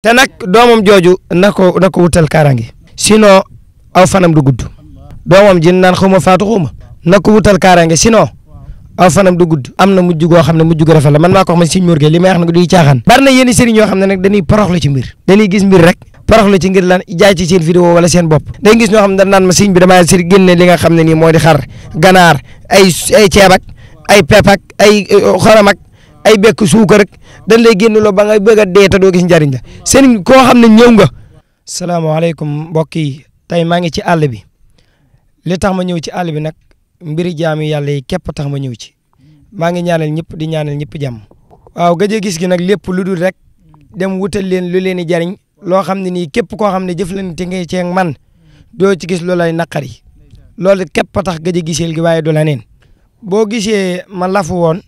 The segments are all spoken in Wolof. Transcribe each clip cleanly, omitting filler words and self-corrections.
te nag doomam jooju na ko wutal kaaraange sinon aw fanam du gudd doomam ji naan xaw ma faatu xaw ma na ko wutal kaaraange sinon aw fanam du gudd am na mujj goo xam ne mujj gu rafet la man maa ko wax ma Sëñ Mor Gueye li may wax nag duy caaxaan bari na yenn sëriñ yoo xam ne nag dañuy poroxlu ci mbir dañuy gis mbir rek poroxlu ci ngir lan jaay ci seen vidéo wala seen bopp day gis ñoo xam ne dañ naan ma sëñ bi damaa sëriñ génne li nga xam ne nii moo di xar ganaar ay ceeb ak ay pepp ak ay xorom ak ay bekk suukar rek dañ lay génn loo ba nga bëgg a dee te doo gis njariñ la sëriñ koo xam ne ñëw nga. salaamaaleykum mbokk yi tey maa ngi ci àll bi li tax ma ñëw ci àll bi nag mbiri jaami yàlla yi képp tax ma ñëw ci maa ngi ñaanal ñëpp di ñaanal ñëpp jàmm. waaw gëj a gis gi nag lépp lu dul rek dem wutal leen lu leen di jariñ loo xam ne nii képp koo xam ne jëflante nga ci man doo ci gis loolay naqari loolu képp tax gëj a giseel gi waaye du la neen boo gisee ma lafu woon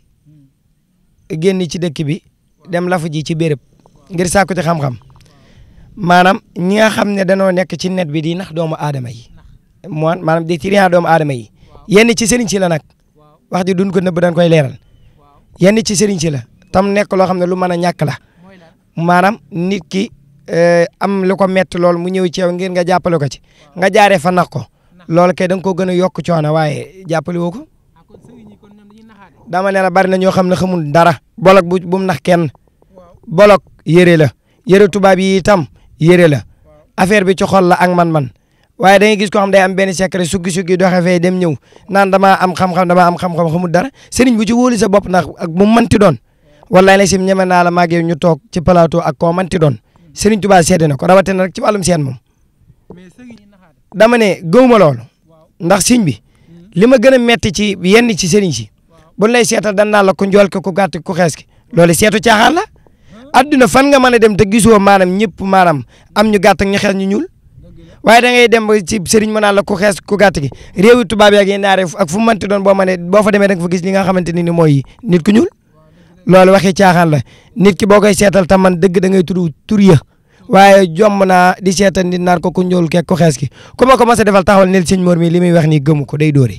génn ci dëkk bi dem lafu ji ci béréb ngir sàkku ci xam-xam maanaam ñi nga xam ne danoo nekk ci net bi di nax doomu aadama yi maanaam di tiriyan doomu aadama yi yenn ci sëriñ si la nag wax ji duñ ko nëbb dañ koy leeral yenn ci sëriñ si la tam nekk loo xam ne lu mën a ñàkk la maanaam nit ki am lu ko metti lool mu ñëw ci yow ngir nga jàppale ko ci nga jaaree fa nax ko loolu kay da nga ko gën a yokk coono waaye jàppale woo ko dama ne la bari na ñoo xam ne xamul dara bolok bu mu nax kenn bolok yére la yére tubaab yi itam yére la affaire bi ci xol la ak man-man waaye da ngay gis ko xam day am benn secret suggi doxe fee dem ñëw naan damaa am xam-xam xamul dara sëriñ bu ci wóolu sa bopp ndax ak mu manti doon wallaay la sim ñeme naa la maag yow ñu toog ci plateau ak koo manti doon sëriñ Tuubaa seede na ko rawatina rek ci wàllum seen moom dama ne gëwuma loolu ndax sëriñ bi li ma gën a metti ci yenn ci sëriñ si buñ lay seetal dan naa la ku njool ko ku gàtt ku xees ki loolu seetu caaxaan la adduna fan nga mën a dem te gisoo maanaam ñëpp maanaam am ñu gàtt ak ñu xees ñu ñuul waaye da ngay dem ba ci sëriñ mën naa la ku xees ku gàtt gi réewi tubaab yi ak yenn naare ak fu mu mënti doon boo fa demee da nga fa gis li nga xamante ni mooy nit ku ñuul loolu waxi caaxaan la nit ki boo koy seetal tam man dëgg da ngay tudd tur ya waaye jomm naa di seetal nit naan ko ku ñuul keeg ku xees ki ku ma ko mas a defal taxawal nel sëñ Mor mi li muy wax nii gëmu ko day dóore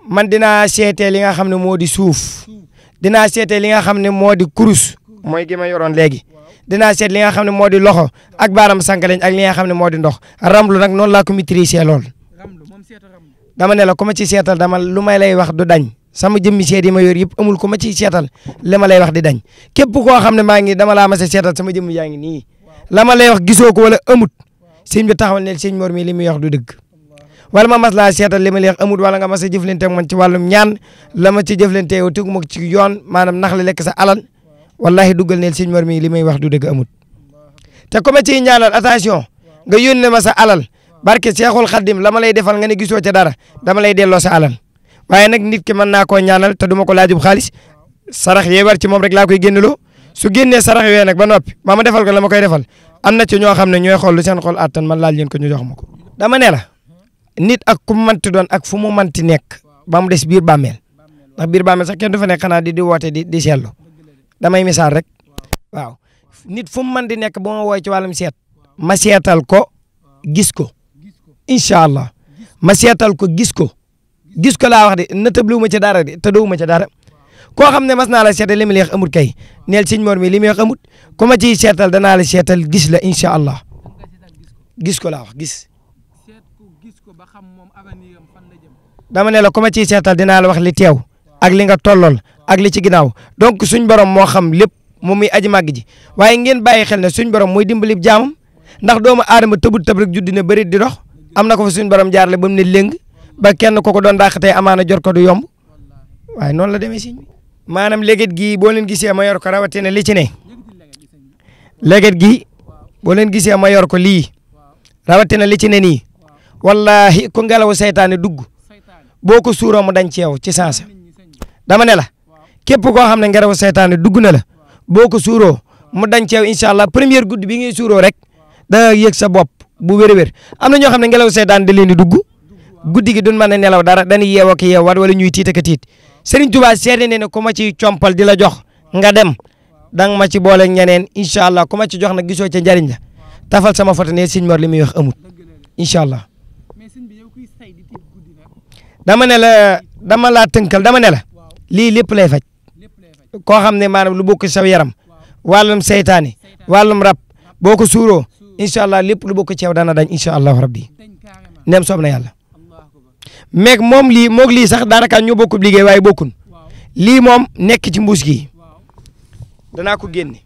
man dinaa seetee li nga xam ne moo di suuf dinaa seetee li nga xam ne moo di kurus mooy gi ma yoroon léegi dinaa seet li nga xam ne moo di loxo ak baaram sànkaleñ ak li nga xam ne moo di ndox ramlu nag noonu laa ko maîtriser lool dama ne la ku ma ci seetal dama lu may lay wax du dañ sama jëmmi seet yi ma yor yëpp amul ku ma ci seetal li ma lay wax di dañ képp koo xam ne maa ngi dama laa mas a seetal sama jëmmi yaa ngi nii la ma lay wax gisoo ko wala amut sëñ bi taxawal ne sëñ Mor mi li muy wax du dëgg wala ma mas laa seetal li ma lay wax amut wala nga mas a jëflante ak man ci wàllum ñaan la ma ci jëflante yow tegu ma ci yoon maanaam nax la lekk sa alal wallahi duggal neel sëñ Mor mi li may wax du dëgg amut te ku ma ciy ñaanal attention nga yónnee ma sa alal barke Seexul Xaddim la ma lay defal nga ne gisoo ca dara dama lay delloo sa alal waaye nag nit ki mën naa koo ñaanal te duma ko laajub xaalis sarax yee war ci moom rek laa koy génneloo su génnee sarax yooyu nag ba noppi ma defal ko la ma koy defal am na ci ñoo xam ne ñooy xool lu seen xool attan man laaj leen ko ñu jox ma ko dama ne la nit ak ku mu manti doon ak fu mu manti nekk ba mu des biir bàmmeel ndax biir bàmmeel sax kenn du fa nekk xanaa di woote di seetlu damay misaal rek waaw nit fu mu mën di nekk ba ma wooy ci wàllum seet ma seetal ko gis ko incha allah ma seetal ko gis ko laa wax de na tëbliwu ma ci dara de te dowuma ci dara koo xam ne mas naa la seetal li ma lay wax amut kay neel sëñ Mor mi li muy wax amut ku ma ciy seetal danaa la seetal gis la incha allah gis ko laa wax gis dama ne la ku ma ciy seetal dinaa la wax li teew ak li nga tollool ak li ci ginnaaw donc suñ borom moo xam lépp moom muy aji màgg ji waaye ngeen bàyyi xel ne suñ borom mooy dimbali jaamam ndax doomu aadama tëbut tëb rek judd ne bëri di dox am na ko fa suñ borom jaarale ba mu ne léng ba kenn ko doon dàq tey amaana jot ko du yomb waaye noonu la demee si maanaam léget gi boo leen gisee ma yor ko rawatina li ci ne léget gi boo leen gisee ma yor ko lii rawatina li ci ne nii wallahi ku ngelaw seytaane dugg boo ko suuroo mu dañ ci yow ci sansa dama ne la képp koo xam ne ngelaw seytaane dugg na la boo ko suuroo mu dañ ci yow incha allah première guddi bi ngay suuroo rek da nga yëg sa bopp bu wér-wér am na ñoo xam ne ngelaw seytaane da leen di dugg guddi gi duñ mën a nelaw dara dañuy yeewoo ak yeewaat wala ñuy tiit ak tiit Serigne Touba seede ne ku ma ci compal di la jox nga dem danga ma ci boole ñeneen incha allah ku ma ci jox nag gisoo ca njariñ la tafal sama photo ne Sëñ Mor li muy wax amut incha allah dama ne la dama laa tënkal dama ne la lii lépp lay faj koo xam ne maanaam lu bokk saw yaram wàllum seytaane wàllum rab boo ko suuroo incha allah lépp lu bokk ci yow dana dañ incha allahu rabbi ndem soob na yàlla. meeg moom lii moog lii sax daanaka ñoo bokk liggéey waaye bokkun lii moom nekk ci mbuus gi danaa ko génne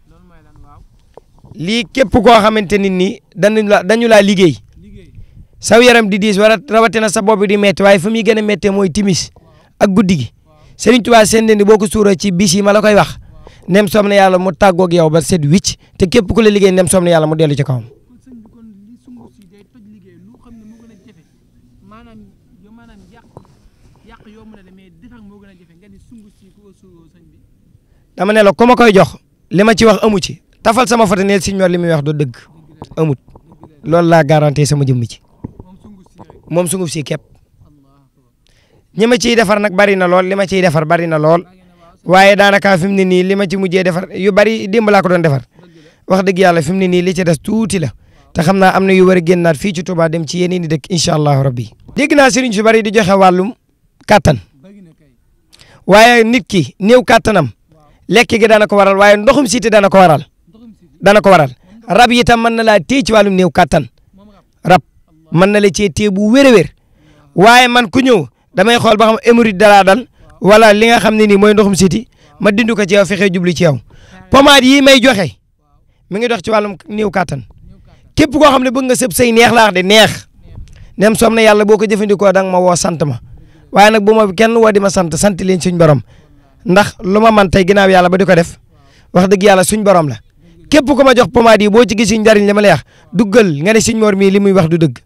lii képp koo xamante ni nii dañu laa liggéey saw yaram di diis wala rawatina sa bopp di metti waaye fa muy gën a méttee mooy timis ak guddi gi Serigne Touba seen ni boo ko suuroo ci bis yi ma la koy wax ndem soob na yàlla mu tàggoog yow ba set wicc te képp ku la liggéey ndem soob na yàlla mu dellu ci kawam. dama ne la ku ma koy jox li ma ci wax amu ci tafal sama foto neel Serigne Mor li muy wax doo dëgg amut loolu laa garanti sama jëmm ci moom sunguf si képp ñi ma ciy defar nag bari na lool li ma ciy defar bari na lool waaye daanaka fi mu ne nii li ma ci mujjee defar yu bari démb laa ko doon defar wax dëgg yàlla fi mu ne nii li ci des tuuti la te xam naa am na yu war a génnaat fii ci Touba dem ci yeneen i dëkk incha allahu rabbi. dégg naa sëriñ su bari di joxe wàllum kàttan waaye nit ki néew kàttanam lekk gi dana ko waral waaye ndoxum siiti dana ko waral rab yi tam mën na laa téye ci wàllum néew kàttan rab mën na la cee téye bu wér a wér waaye man ku ñëw damay xool ba xam hémorroïde dalaa dal wala li nga xam ne nii mooy ndoxum siiti ma dindi ko ci yow fexe jubli ci yow pommade yi may joxe mi ngi dox ci wàllum néew kàttan képp koo xam ne bëgg nga sëb say neex laax de neex nem soom na yàlla boo ko jëfandikoo danga ma woo sant ma waaye nag bu ma kenn woo di ma sant leen suñ borom ndax lu ma man tey ginnaaw yàlla ba di ko def wax dëgg yàlla suñ borom la képp ku ma jox pommade yi boo ci gis njariñ li ma lay wax duggal nga ne Serigne Mor mii li muy wax du dëgg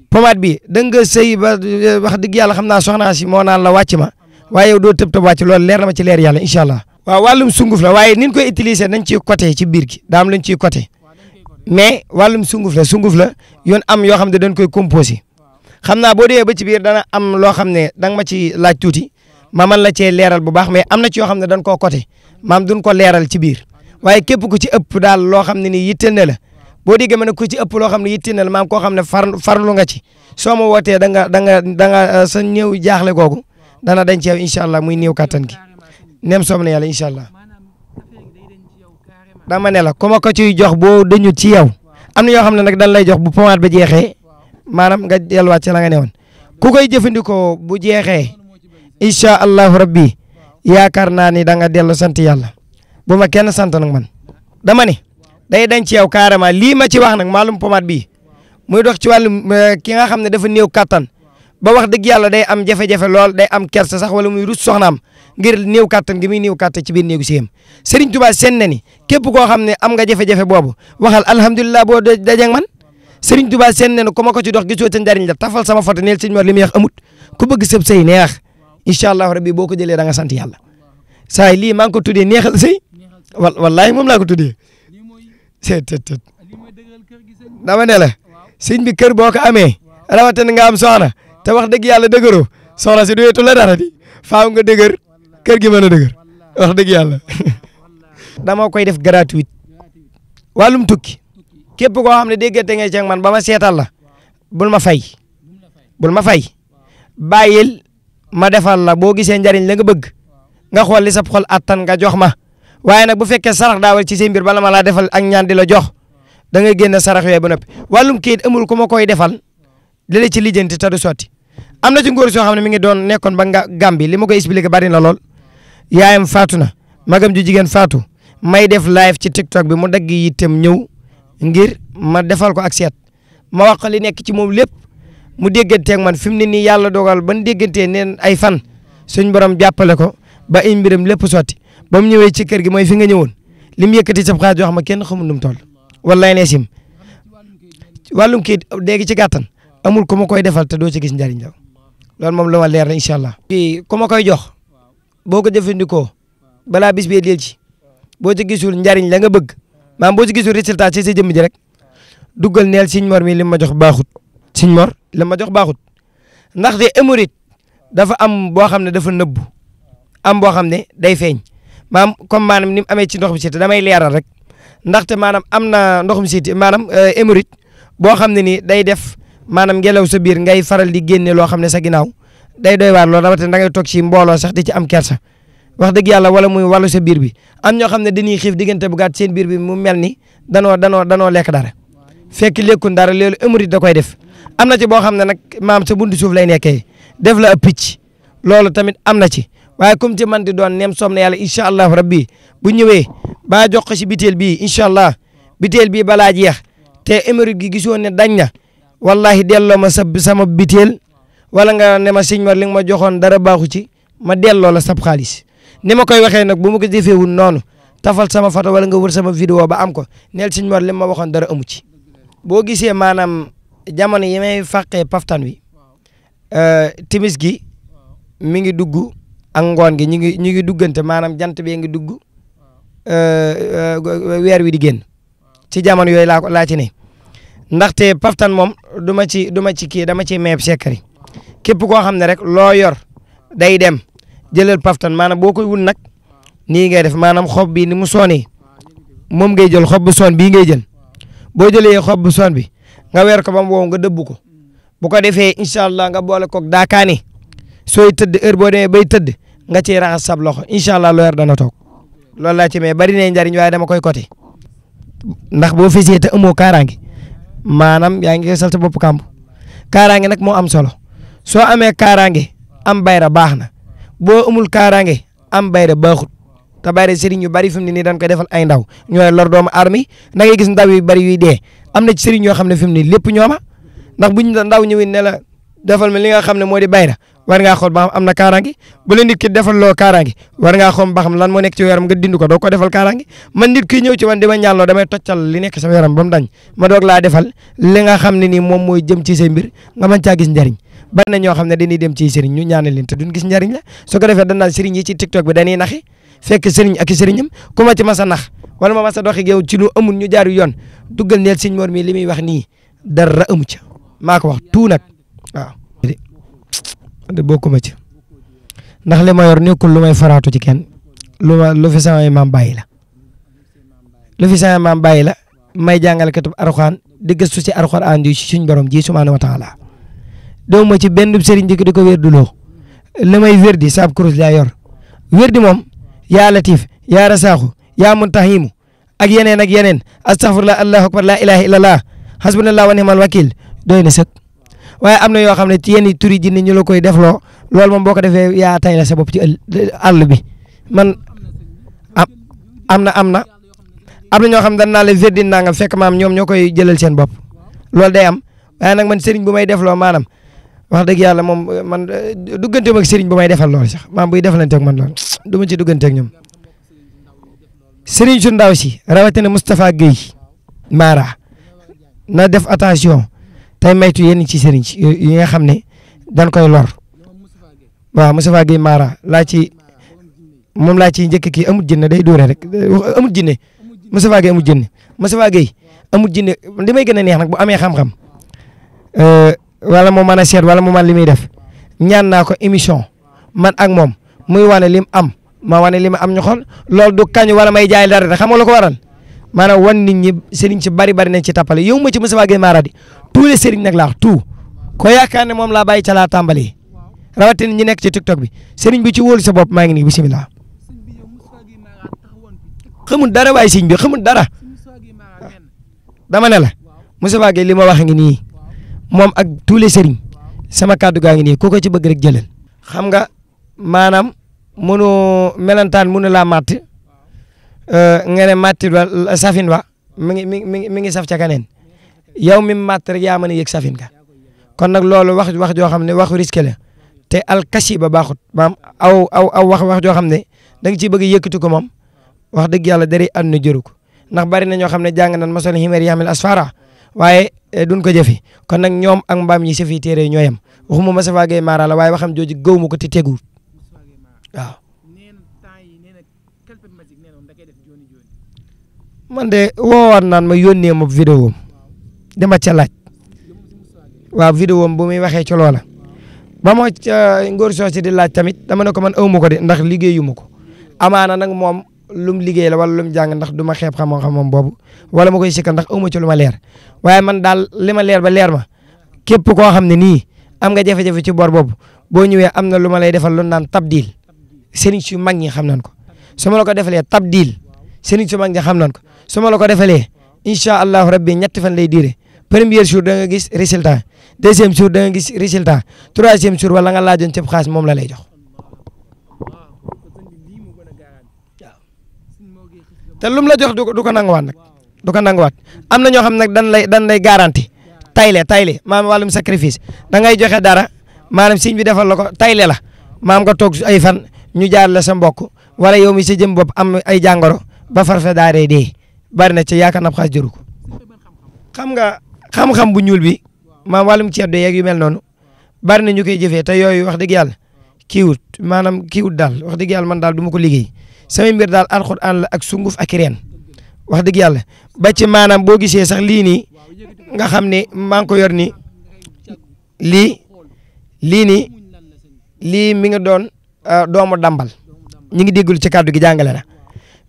pommade bi da nga sëy ba wax dëgg yàlla xam naa soxnaa si moo naan la wàcc ma waaye yow doo tëb tëb wàcc loolu leer na ma ci leer yàlla incha allah. waaw wàllum sunguf la waaye nin koy utiliser nañ ciy côté ci biir gi daam lañ ciy côté mais wàllum sunguf la yoon am yoo xam ne dañ koy composé xam naa boo demee ba ci biir dana am loo xam ne danga ma ci laaj tuuti ma man la cee leeral bu baax mais am na ci yoo xam ne dañ koo côté maam duñ ko leeral ci biir waaye képp ku ci ëpp daal loo xam ne nii yitteel na la boo déggee ma ne ku ci ëpp loo xam ne yitteel na la maam koo xam ne farlu nga ci soo ma wootee da nga sa ñëw jaaxle googu dana dañ ci yow incha allah muy néew kattan gi nem soom na yàlla incha allah dama ne la ku ma ko ciy jox boo dañu ci yow am na yoo xam ne nag dañ lay jox bu pommade ba jeexee maanaam nga delluwaat ci la nga ne woon ku koy jëfandikoo bu jeexee incha allahu rabbi yaakaar naa ni da nga dellu sant yàlla bu ma kenn sant nag man dama ne day dañ ci yow carrément lii ma ci wax nag maalum pommade bii muy dox ci wàllum ki nga xam ne dafa néew kattan ba wax dëgg yàlla day am jafe-jafe lool day am kersa sax wala muy rus soxnaam ngir néew kattan gi muy néew kattan ci biir néegu siyam Serigne Touba seen na ni képp koo xam ne am nga jafe-jafe boobu waxal alhamdulilah boo dajeeg man Serigne Touba seen na ni ku ma ko ci dox gisoo ca njariñ la tafal sama foto neel Serigne Mor li muy wax amut ku bëgg sëb sëy neex incha allahu rabbi boo ko jëlee da nga sant yàlla saa lii maa ngi ko tuddee neexal sëy wallahi moom laa ko tuddee seet dama ne la sëñ bi kër boo ko amee rawatina nga am soxna te wax dëgg yàlla dëgëroo soxna si du wetu la dara di faaw nga dëgër kër gi mën a dëgër wax dëgg yàlla dama koy def gratuit wàllum tukki képp koo xam ne déggante nga ci ak man ba ma seetal la bul ma fay bàyyil ma defal la boo gisee njariñ la nga bëgg nga xool li sa xol attan nga jox ma waaye nag bu fekkee sarax daawal ci seen mbir bala ma laa defal ak ñaan di la jox da ngay génne sarax yooyu ba noppi wàllum kayit amul ku ma koy defal li la ci lijjanti te du sotti am na ci ngóor soo xam ne mi ngi doon nekkoon ba Gàmbi li ma koy expliqué bari na lool yaayam faatu na magam ju jigéen faatu may def live ci TikTok bi mu dagg yittem ñëw ngir ma defal ko ak seet ma wax li nekk ci moom lépp mu dégganteeg man fi mu ne nii yàlla dogal ban déggantee neen ay fan suñ borom jàppale ko ba ay mbiram lépp sotti ba mu ñëwee ci kër gi mooy fi nga ñëwoon li mu yëkkati sa xaalis wax ma kenn xamul nu mu toll wallaay ne sim wàllum kii dégg ci gàttan amul ku ma koy defal te doo ci gis njariñ la loolu moom la ma leer na incha allah. kii ku ma koy jox boo ko jëfandikoo balaa bis bee del ci boo ci gisul njariñ la nga bëgg maanaam boo ci gisul résultat ci sa jëmm ji rek duggal neel Serigne Mor mi li ma jox baaxut Serigne Mor li ma jox baaxut ndaxte hémorroïde dafa am boo xam ne dafa nëbbu am boo xam ne day feeñ maanaam ni mu amee ci ndoxum siiti damay leeral rek ndaxte maanaam am na ndoxum siiti maanaam hémorroïde boo xam ne ni day def maanaam ngelaw sa biir ngay faral di génne loo xam ne sa ginnaaw day doy waar loolu rawatina da ngay toog ci mbooloo sax di ci am kersa wax dëgg yàlla wala muy wàllu sa biir bi am ñoo xam ne dañuy xiif diggante bu gàtt seen biir bi mu mel ni danoo lekk dara fekk lekkun dara loolu émorite da koy def am na ci boo xam ne nag maam sa buntu suuf lay nekkee def la ab picc loolu tamit am na ci waaye comme ci man di doon neem soom na yàlla incha allahu rabbi bu ñëwee ba jox ko si biteel bii incha allah biteel bii balaa jeex te émorite gi gisoon ne dañ na wallahi delloo ma sama biteel wala nga ne ma sëñ Mor li nga ma joxoon dara baaxu ci ma delloo la sab xaalis ni ma koy waxee nag bu ma ko defeewul noonu tafal sama photo wala nga wër sama vidéo ba am ko neel sëñ Mor li ma waxoon dara amu ci. boo gisee maanaam jamono yi may fàqee paftan wi timis gi mi ngi dugg ak ngoon gi ñu ngi duggante maanaam jant bee ngi dugg weer wi di génn ci jamono yooyu laa ci ne ndaxte paftan moom du ma ci kii dama ci meeb sekkari képp koo xam ne rek loo yor day dem jëlal paftan maanaam boo koy wul nag nii ngay def maanaam xob bi ni mu soonee moom ngay jël xob bu soon bii ngay jël boo jëlee xob bu soon bi nga weer ko ba mu wow nga dëbb ko bu ko defee incha allah nga boole koog daakaani sooy tëdd heure boo demee bay tëdd nga ciy raxas sab loxo incha allah loo yor dana toog loolu laa ci mais bari na njariñ waaye dama koy côté ndax boo fesee te amoo kaaraange maanaam yaa ngi sal sa bopp kàmb kaaraange nag moo am solo soo amee kaaraange am bayra baax na boo amul kaaraange am bayra baaxut te bayra sëriñ yu bari fi mu ne nii dañ koy defal ay ndaw ñooy lor doomu armi da ngay gis ndaw yu bari yuy dee am na ci sëriñ yoo xam ne fi mu ne lépp ñooma ndax buñ ndaw ñëwee ne la defal ma li nga xam ne moo di bayra war ngaa xool ba xam am na kaaraange bu la nit ki defal loo kaaraange war ngaa xool ba xam lan moo nekk ci yaram nga dind ko doo ko defal kaaraange man nit ki ñëw ci man di ma ñaanloo damay toccal li nekk sama yaram ba mu dañ ma doog laa defal li nga xam ne nii moom mooy jëm ci say mbir nga mën caa gis njariñ bari na ñoo xam ne dañuy dem ci sëriñ ñu ñaanal leen te duñ gis njariñ la su ko defee dañ naan sëriñ yi ci TikTok bi dañuy naxi fekk sëriñ ak sëriñam ku ma ci mas a nax wala ma mas a doxi yow ci lu amul ñu jaar yoon duggal neel sëñ Mor mi li muy wax nii dara amu ca maa ko wax tout nag waaw de bokkuma ci ndax li ma yor nekkul lu may faraatu ci kenn lu fi sama maam bàyyi la lu fi sama maam bàyyi la may jàngale katub Alxuraan di gëstu ci Alxuraan ji suñ borom ji subhaanahu wa taala doo ma ci benn sëriñ di ko wérduloo li may wérdi saab kurus laa yor wérdi moom yaa latif yaa rasaaxu yaa muntahimu ak yeneen astaghfirullah allahu akbar la ilaha illallah hasbunallah wa ni'mal wakil doy na sëkk waaye am na yoo xam ne ci yenn turi jinne ñu la koy defloo loolu moom boo ko defee yaa tay la sa bopp ci àll bi man am na ñoo xam ne dañ naa la verdin naa nga fekk maam ñoom ñoo koy jëlal seen bopp loolu day am waaye nag man sëriñ bu may defloo maanaam wax dëgg yàlla moom man duggante ak sëriñ bu may defal loolu sax maam buy defalante ak man loolu du ma ci duggante ak ñoom sëriñ su ndaw si rawatina Moustapha Guèye Mara na def attention tey maytu yenn ci sëriñ si yi nga xam ne dañ koy lor waaw Moustapha Guèye Mara moom laa ciy njëkk kii amul jinne day dóore rek amul jinne Moustapha Guèye amul jinne Moustapha Guèye amul jinne li may gën a neex nag bu amee xam-xam wala mu mën a seet wala mu mën li muy def ñaan naa ko émission man ak moom muy wane lim am ma wane li ma am ñu xool loolu du kañ wala may jaay dara xam nga lu ko waral maanaam wan nit ñi sëriñ si bari nañ ci tappale yow ma ci Moustapha Guèye Mara di tous les sëriñ nag laa wax tout ko yaakaar ne moom laa bàyyi ca laa tàmbalee rawatina ñi nekk ci TikTok bi sëriñ bi ci wóolu sa bopp maa ngi nii bisimilah. xamul dara waaye sëriñ bi xamul dara dama ne la Moustapha Guèye li ma wax ngi nii moom ak tous les sëriñ sama kàddu gaa ngi nii ku ko ci bëgg rek jëlal xam nga maanaam mënu melantaan mënu laa màtt nga ne màtt wa safin wa mi ngi saf ca kaneen yow mi màtt rek yaa mën a yëg safin ka kon nag loolu wax joo xam ne waxu risque la te alkasi ba baaxut maam aw wax joo xam ne da nga ciy bëgg a yëkkati ko moom wax dëgg yàlla dari àdduna jëru ko ndax bari na ñoo xam ne jàng nañ masal himer yamil asfara waaye duñ ko jëfi kon nag ñoom ak mbaam ñi safi téere ñoo yem waxuma Moustapha Guèye Mara la waaye waxam jooju gëw ma ko te teguwul waaw man de woowaat naan ma yónnee ma vidéo dama ca laaj waaw vidéo bu muy waxee ci loola ba ma ca ngóor soosi di laaj tamit dama ne ko man awma ko de ndax liggéeyu ma ko amaana nag moom lum liggéey la wala lum jàng ndax du ma xeeb xam-xamam boobu wala ma koy sikkal ndax awma ci lu ma leer waaye man daal li ma leer ba leer ma képp koo xam ne nii am nga jafe-jafe ci bor boobu boo ñëwee am na lu ma lay defal lu naan tabdil sëriñ su mag ñi xam nañ ko su ma la ko defalee tabdil sëriñ su mag ñi xam nañ ko su ma la ko defalee incha allahu rabbi ñetti fan lay diire premier jour da nga gis résultat deuxième jour da nga gis résultat troisième jour wala nga laajoon cëb xaas moom la lay jox te lum la jox du ko nanguwaat nag du ko nanguwaat am na ñoo xam nag dan lay garanti tayle maanaam wàllum sacrifice da ngay joxe dara maanaam sëñ bi defal la ko tayle la maam nga toog ay fan ñu jaar la sa mbokk wala yow mi sa jëm bopp am ay jàngoro ba farfe daaree dee bari na ci yaakaar na xaas jëru ko xam nga xam-xam bu ñuul bi maam wàllum ceeb de yeeg yu mel noonu bari na ñu koy jëfee te yooyu wax dëgg yàlla kiiwut daal wax dëgg yàlla man daal du ma ko liggéey samay mbir daal alxuraan la ak sunguf ak reen wax dëgg yàlla ba ci maanaam boo gisee sax lii nii nga xam ne maa ngi ko yor nii lii mi nga doon doomu dambal ñi ngi déggul ci kàddu gi jàngale na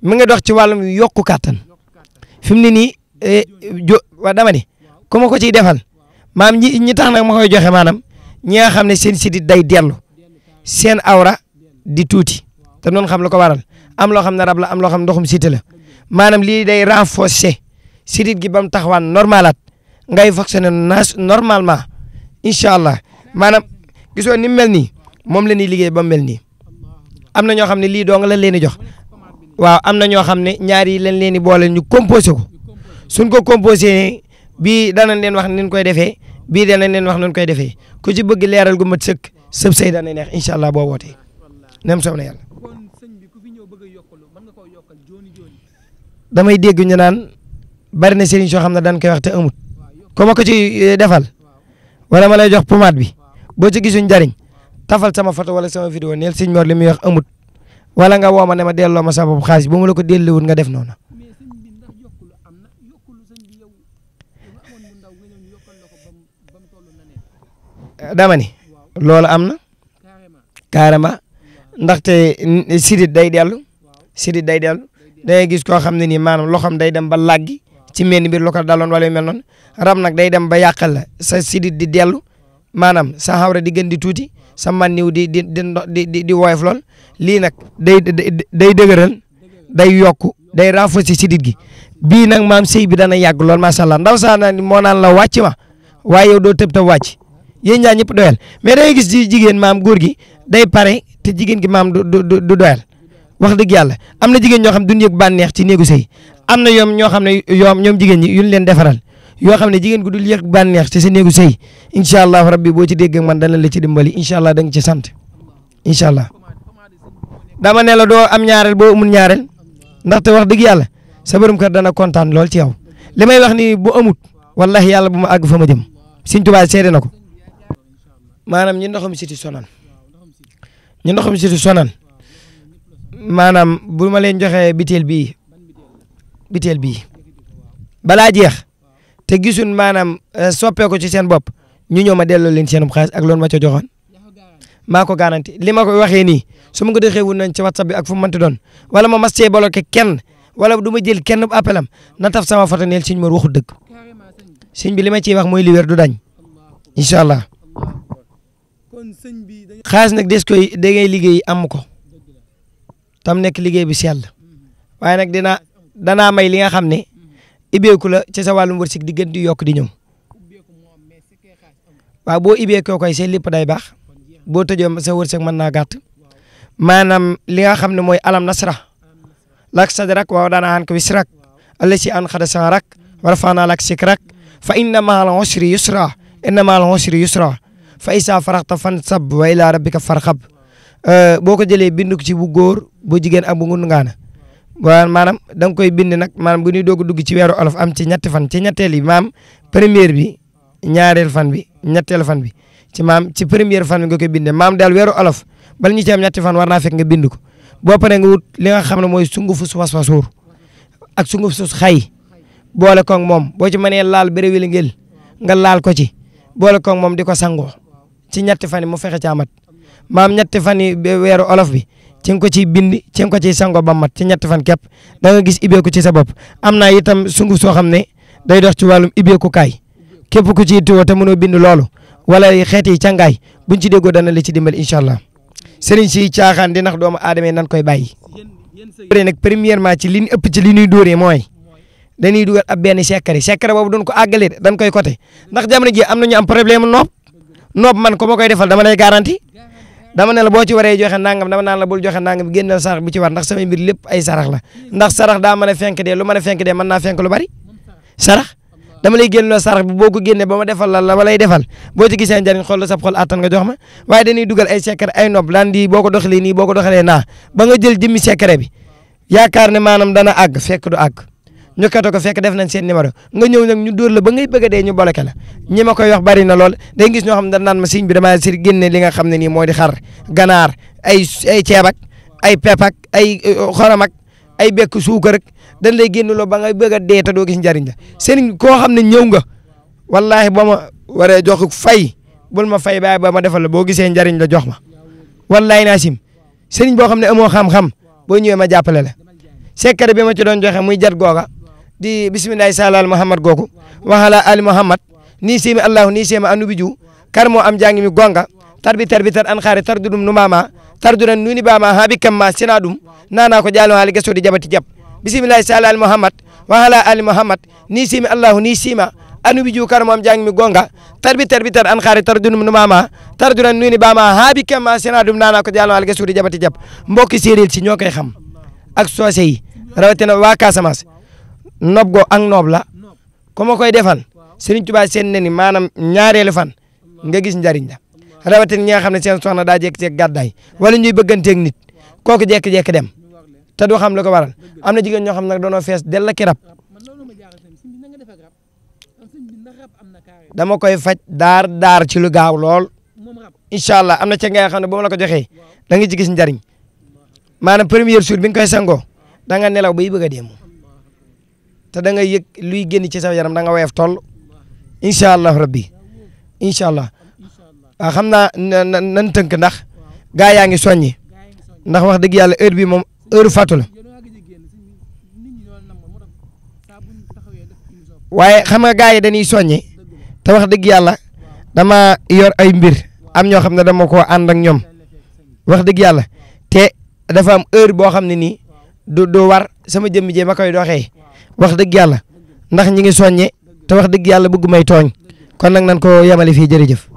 mi nga dox ci wàllum yokku kàttan fi mu ne nii waa dama ni ku ma ko ciy defal maam ñi tax nag ma koy joxe maanaam ñi nga xam ne seen sidit day dellu seen awra di tuuti te noonu xam la ko waral am loo xam ne rab la am loo xam ne ndoxum siti la maanaam lii day renforcer sidit gi ba mu taxawaan normalaat ngay fonctionner normalement incha allah maanaam gisoo ni mu mel nii moom la ñuy liggéey ba mu mel nii am na ñoo xam ne lii doo nga la leen di jox waaw am na ñoo xam ne ñaar yi lañ leen di boole ñu composé ko suñ ko composé bii danañ leen wax ni ñu koy defee bii danañ leen wax nu koy defee ku ci bëgg leeral gu mat sëkk sëb say dana neex incha allah boo wootee nem soob na yàlla damay dégg ñu naan bari na sëriñ soo xam ne dañ koy wax te amut ko ma ko ci defal wala ma lay jox pomade bi boo ci gisuñ njariñ tafal sama photo wala sama vidéo neel sëñ Mor li muy wax amut wala nga woo ma ne ma delloo ma sa bopp xaalis bu ma la ko delluwul nga def noonu dama ni loolu am na carrément ndaxte sidit day dellu day gis koo xam ne nii maanaam loxoom day dem ba làggi ci mel ni biir lu ko daloon wala yu mel noonu rab nag day dem ba yàqal la sa sidit di dellu maanaam sa xawra di gën di tuuti sa manniw di woyof lool lii nag day dëgëral day yokku day renforcer sidit gi bii nag maam sëy bi dana yàgg lool macha allah ndaw saa na moo naan la wàcc ma waaye yow doo tëb ta wàcc yéen ñaa ñëpp doyal mais day gis jigéen maam góor gi day pare te jigéen gi maam du doyal wax dëgg yàlla am na jigéen ñoo xam duñ yëg bànneex ci néegu sëy am na ñoo xam ne ñoom jigéen ñi yuñ leen defaral yoo xam ne jigéen gu dul yëg bànneex ci sa néegu sëy incha allah rabbi boo ci dégg man dana la ci dimbali incha allah da nga ci sant incha allah dama ne la doo am ñaareel boo amul ñaareel ndaxte wax dëgg yàlla sa borom kër dana kontaan lool ci yow li may wax ni bu amut wallahi yàlla bu ma àgg fa ma jëm Sëñ Tuubaa seede na ko maanaam ñi ndoxam siti sonal maanaam bu ma leen joxee biteel bii balaa jeex te gisun maanaam soppeeku ci seen bopp ñu ñëw ma delloo leen seenum xaalis ak loolu ma ca joxoon maa ko garanti li ma ko waxee nii su ma ko defee wun nañ ci WhatsApp bi ak fu mu mënti doon wala ma mas cee bloqué kenn wala du ma jël kenn appelam na taf sama photo neel Sëñ Mor waxul dëgg sëñ bi li ma ciy wax mooy li wér du dañ incha allah xaalis nag des koy da ngay liggéey am ko tam nekk liggéey bi sell waaye nag danaa may li nga xam ne ibbeeku la ci sa wàllum wërsëg di gën di yokk di ñëw waaw boo ibbeekoo koy seen lépp day baax boo tëjoo sa wërsëg mën naa gàtt maanaam li nga xam ne mooy alam nasra lak sadrak wa wadana anka wisrak allati anqada sahrak wa rafa'na lak zikrak fa inna ma'al usri yusra fa isa faraxta fansab wa ila rabbika farxab boo ko jëlee bind ko ci bu góor bu jigéen ak bu ngundu ngaana waaw maanaam da nga koy bind nag maanaam bu ñuy doog a dugg ci weeru olof am ci ñetti fan ci ñetteel yi maam première bi ñaareel fan bi ñetteel fan bi ci première fan bi nga koy bindee maam daal weeru olof bala ñu ci am ñetti fan war naa fekk nga bind ko boo paree nga wut li nga xam ne mooy sungufu su waswasuur ak sunguf su xay boole koog moom boo ci mënee laal béréwéli ngel nga laal ko ci boole koog moom di ko sangoo ci ñetti fan yi mu fexe caa mat maam ñetti fan yi weeru olof bi ci nga ko ciy bind ci nga ko ciy sangoo ba mat ci ñetti fan képp da nga gis ibbeeku ci sa bopp am naa itam sunguf soo xam ne day dox ci wàllum ibbeeku kaay képp ku ciy tuwo te mënoo bind loolu wala xeeti càngaay buñ ci déggoo dana la ci dimbali incha allah sëriñ si caaxaan di nax doomu aadama yi nan koy bàyyi. dóore nag premièrement ci li ñu ëpp ci li ñuy dóoree mooy dañuy dugal ab benn secret boobu doon ko àggale dañ koy côté ndax jamono ji am na ñu am problème noob man ko ma koy defal dama lay garanti dama ne la boo ci waree joxe nangam dama naan la bul joxe nangam génnal sarax bi ci war ndax samay mbir lépp ay sarax la ndax sarax daa mën a fenk dee lu mën a fenk dee mën naa fenk lu bari sarax dama lay génnloo sarax bi boo ko génnee ba ma defal la ma lay defal boo ci gisee njariñ xool la sab xol attan nga jox ma waaye dañuy dugal ay secret ay nopp daan di boo ko doxalee nii boo ko doxalee naa ba nga jël jëmmi secret bi yaakaar ne maanaam dana àgg fekk du àgg ñu kato ko fekk def nañ seen numéro nga ñëw nag ñu dóor la ba ngay bëgg a dee ñu bloqué la ñi ma koy wax bari na lool day gis ñoo xam ne dañ naan ma sëñ bi damaa si génne li nga xam ne nii moo di xar ganaar ay ceeb ak ay pep ak ay xorom ak ay bekk suukar ak dañ lay génn loo ba ngay bëgg a dee te doo gis njariñ la sëriñ koo xam ne ñëw nga wallahi ba ma waree jox fay bul ma fay ba ma defal la boo gisee njariñ la jox ma wallahi naasim sëriñ boo xam ne amoo xam-xam boo ñëwee ma jàppale la secret bi ma ci doon joxe muy jat googa di bisimillahi salal muhammad googu waxala ali muhammad ni simi allahu ni sima anubiju kar moo am jangi mi gonga tarbi an xaari tardudum nu mama tarduran nuni bama ha bi kamma sinadum nana ko jalo hali gaso di jabati jab bisimillahi salal muhammad waxala ali muhammad ni simi allahu ni sima anubiju kar moo am jangi mi gonga tarbi an xaari tardudum nu mama tarduran nuni bama ha bi kamma sinadum nana ko jalo hali gaso di jabati jab mbokki séeréer ci ñoo koy xam ak soose yi rawatina waa Casamance nob go ak noob la ko ma koy defal Serigne Touba seen ne ni maanaam ñaareelu fan nga gis njariñ la rawatina ñi nga xam ne seen soxna daa jékki-jékki gàddaay wala ñuy bëgganteeg nit kooku jékki-jékki dem te du xam lu ko waral am na jigéen ñoo xam nag doonoo fees del la ki rab dama koy faj daar ci lu gaaw lool incha allah am na ca nga xam ne boo ma la ko joxee da nga ci gis njariñ maanaam premier jour bi nga koy sangoo da nga nelaw bay bëgg a dee moom te da nga yëg luy génn ci sa yaram da nga woyof toll incha allah rabbi incha allah waaw xam naa nan tënk ndax gaa yaa ngi soññi ndax wax dëgg yàlla heure bi moom heure fàttu la waaye xam nga gaa yi dañuy soññi te wax dëgg yàlla dama yor ay mbir am ñoo xam ne dama koo ànd ak ñoom wax dëgg yàlla te dafa am heure boo xam ne nii du war sama jëmmi jee ma koy doxee wax dëgg yàlla ndax ñi ngi soññe te wax dëgg yàlla bëgg may tooñ kon nag nan ko yemale fii jërëjëf